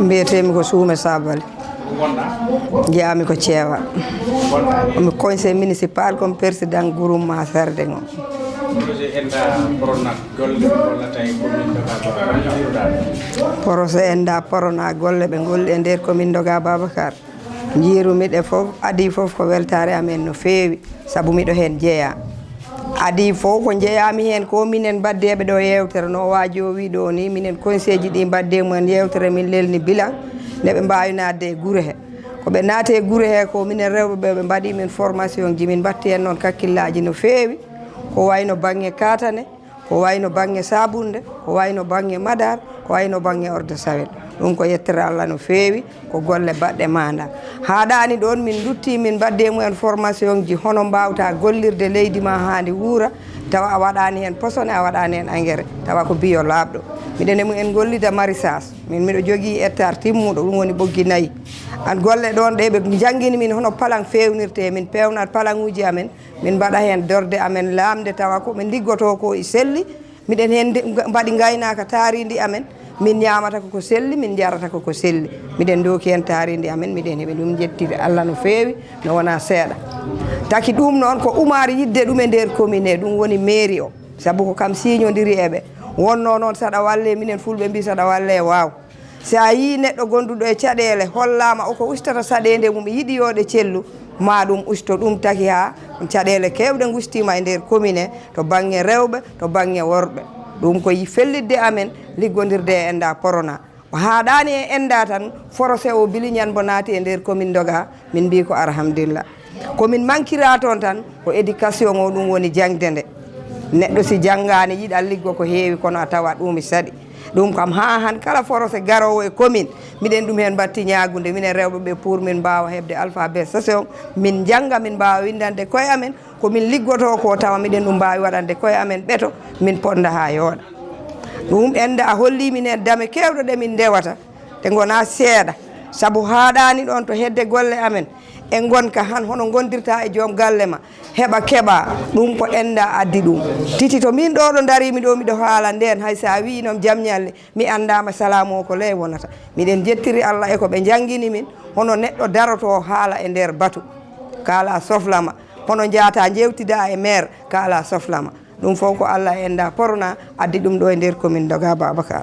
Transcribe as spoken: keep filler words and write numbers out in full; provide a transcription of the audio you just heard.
Mbiyetee-mi ko Suume Sabali. Njiyaa-mi ko Ceewa. Komi conseil municipal, komi président groupement Sardego. Projet Enda Porona golle ɓe ngolli e nder commune Doga Babakar. Njiiru-mi ɗe fof, adii fof ko weltaare amen no feewi, sabu miɗo heen jeyaa. Adii fof ko njeyaa-mi heen ko minen mbaɗdeeɓe ɗo yeewtere, no waaji o wii ɗo ni, minen conseil ji ɗi mbaɗdee mumen yeewtere, min lelni bilan, nde ɓe mbaawi naatde e gure he. Ko ɓe naati e gure he ko minen rewɓe ɓe, ɓe mbaɗi min formation ji, min mbaɗti heen noon kakkillaaji no feewi, ko wayno baŋŋe kaatane, ko wayno baŋŋe saabunde, ko wayno baŋŋe madar, ko wayno baŋŋe eau de Javel. Ɗum ko yettere Allah no feewi, ko golle baɗɗe maanda. Haaɗaani ɗoon, min nduttii, min mbaɗdee mumen formation ji, hono mbaawta gollirde leydi ma haa ndi wuura, tawa a waɗaani heen posone, a waɗaani heen engrais, tawa ko bio laaɓɗo. Miɗen e mumen ngollida maraîchage. Min miɗo jogii hectare timmuɗo, ɗum woni ɓoggi nayi. An golle ɗoon ɗe ɓe njanngini min hono palang feewnirtee, min peewnat palanguuji amen, min mbaɗa heen dorde amen laamde, tawa ko ɓe liggotoo ko e selli. Miɗen heen nde-, mbaɗi ngaynaaka taariindi amen, min ñaamata ko ko selli, min njarata ko ko selli. Miɗen ndooki heen taariindi amen, miɗen heɓi ɗum, njettiri Allah no feewi, no wonaa seeɗa. Taki ɗum noon ko umaari yiɗde ɗum e nder commune he, ɗum woni mairie o, sabu ko kam siñondiri e ɓe. Wonnoo noon saɗa wallee, minen fulɓe mbii saɗa wallee waaw. Si a yii neɗɗo gonduɗo e caɗeele, hollaama o ko ustata saɗeende mum, yiɗi yo ɗe cellu, ma ɗum usto ɗum. Taki haa caɗeele keewɗe ngustiima e nder commune he, to baŋŋe rewɓe, to baŋŋe worɓe. Ɗum ko yi-, fellitde amen liggondirde e Enda Porona. O haaɗaani e Enda tan, forosé o biliñan mbo naati e nder commune Doga, min mbii ko alhamdulillah. Ko min mankira toon tan, ko éducation o, ɗum woni jaŋde nde. Neɗɗo si janngaani, yiɗa liggo ko heewi, kono a tawa ɗum e saɗi. Ɗum kam, haa han kala forosé garoowo e commune, miɗen ɗum heen mbatti ñaagunde, minen rewɓe ɓe, pour min mbaawa heɓde alphabétisation, min njannga, min mbaawa winndande koye amen, ko min liggotoo ko, tawa miɗen ɗum mbaawi waɗande koye amen ɓeto, min ponnda haa yooɗa. Ɗum Enda a hollii min heen dame keewɗe ɗe min ndewata, ɗe ngonaa seeɗa, sabu haaɗaani ɗoon to hedde golle amen, e ngonka han hono ngondirta e joom galle ma, heɓa keɓa, ɗum ko Enda addi ɗum. Titi to min ɗo, ɗo ndariimi ɗo, miɗo haala ndeen, hay so a wii noon jam ñalle, mi anndaama salaamu o ko ley wonata. Miɗen njettiri Allah e ko ɓe njanngini min, hono neɗɗo daroto haala e nder batu, kaala soflama, hono njaata njeewtida e maire, kaala soflama. Ɗum fof ko Allah e Enda Porona addi ɗum ɗo e nder commune Doga Babakar.